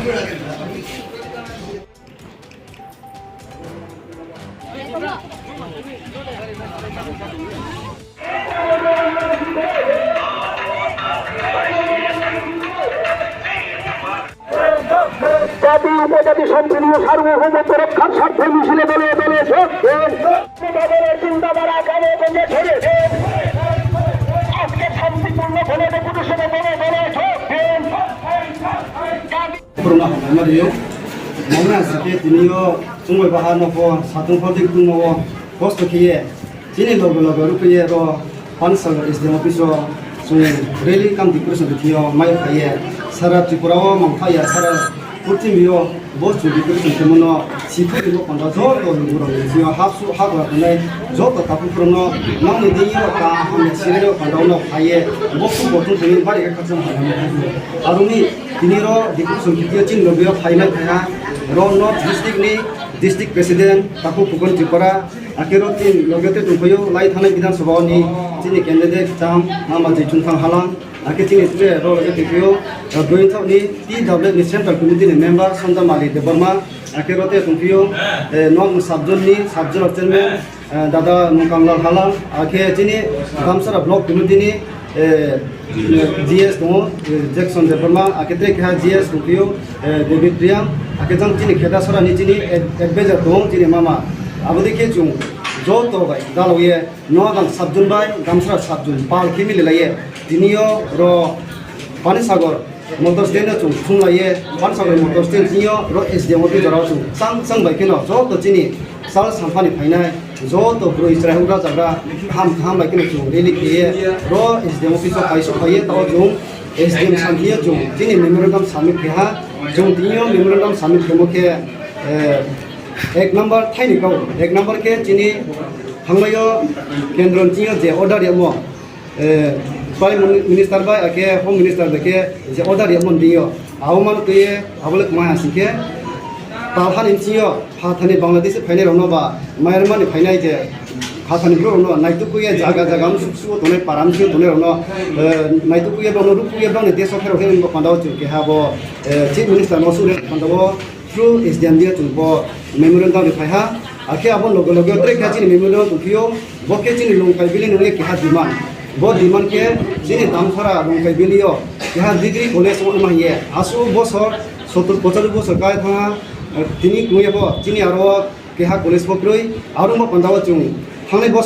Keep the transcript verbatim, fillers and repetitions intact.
জাতি উপজাতি সম্প্রীতি ও সার্বভৌমত্ব রক্ষার স্বার্থে মিছিলে দলে দলে যোগ দিন। জিন্দাবাদ, আগামী দিনে ছড়িয়ে দিন। আজকে শান্তিপূর্ণ গণ ডেপুটেশনে দলে দলে যোগ দিন। Khorokno hambai ma ri ou. Mangna sing khe tini yo chungbai baha no pho, satung pho dei tungma wo, kosto khe ye, chini loge loge ruhphi ye ro Panisagar S D M office wo chung rally kam decoration khe thing yo mai phai ye, sara Tripura wo mangtha ya, sara purthimbi yo bo chung decoration khemo no sikhu ni bo panda joto ni borok ni thing yo hapsuh hagra tongnai joto takhu khorokno nang ni deing yo kaham ya siri yo panda wo no phai ye bo khu bo thung thung ni bari khe khakchang hambai ma ri ou. Aro ni tini ro decoration khe thing yo chini loge yo phai mai phai ha, ro North district ni district president takhu Phukan Tripura, akhe ro chini loge te tongphai ou lai thanngnai Bidhan Sabha ni chini candidate cham mama Jaichungthang Halang, akhe chini tre ro loge tongphai ou, eh, Dointhok ni T W F ni central committee ni member Sanjamali Debbarma, akhe ro te tongphai ou, eh, Noakhong sub zone ni sub zonal chairman, eh, dada Mungkanglal Halang, akhe chini Damsara block committee ni, eh, G S tong ou, eh, Jackson Debbarma, akhe tre keha G S tongphai ou, eh, David Reang, akhe jang chini Khedasora ni chini ad-, advisor tong ou chini mama. Abo dei khe chung joto bai dalao ye Noakhong sub zone bai Damsara sub zone pal khe mililai ye tini yo ro Panisagar motor stand no chung thunglai ye, Panisagar motor stand thing yo ro S D M office jora wo chung chang chang bai kheno joto chini sal sampha ni phainai joto broi chrai houhgra jagra kaham kaham bai kheno chung rally khe ye ro S D M office wo paisouh phai ye, taoh chung S D M sam khe ye chung chini memorandum submit khe ha. Chung tini yo memorandum submit khemo khe, eh, ek number thai ni kau, ek number khe chini thanngmai yo kendro ni thing yo je order yamo, eh, Prime Minister bai akhe Home Minister bai khe je order yamo ni deing yo, abo mano tui ye abo le kma ha sing khe, talha ni bsing yo phathar ni Bangladesh phainai rao no ba Myanmar ni phainai je phathar ni brouh rao no naituku ye zaga zaga msuh msuh wo tongnai, para msuh wo tongnai rao no, eh, naituku ye brao no ruhku ye brao ni desh wo pherao khe ni bo panda wo chung keha bo, eh, Chief Minister no suh ri panda wo through S D M deing yo chung bo memorandum ri phai ha. Akhe abo loge loge tre khe chini memorandum tongphi ou, bo khe chini Longkai Valley ni ong ye keha demand. Bo demand khe chini Damsara Longkai Valley yo keha degree college ong ma hing ye. Asuh bosor, sottor pochari bosor kai thanng ha, eh, tini kung ye pho chini aro keha college pho kroi, aro bo panda wo chung thanngnai bosor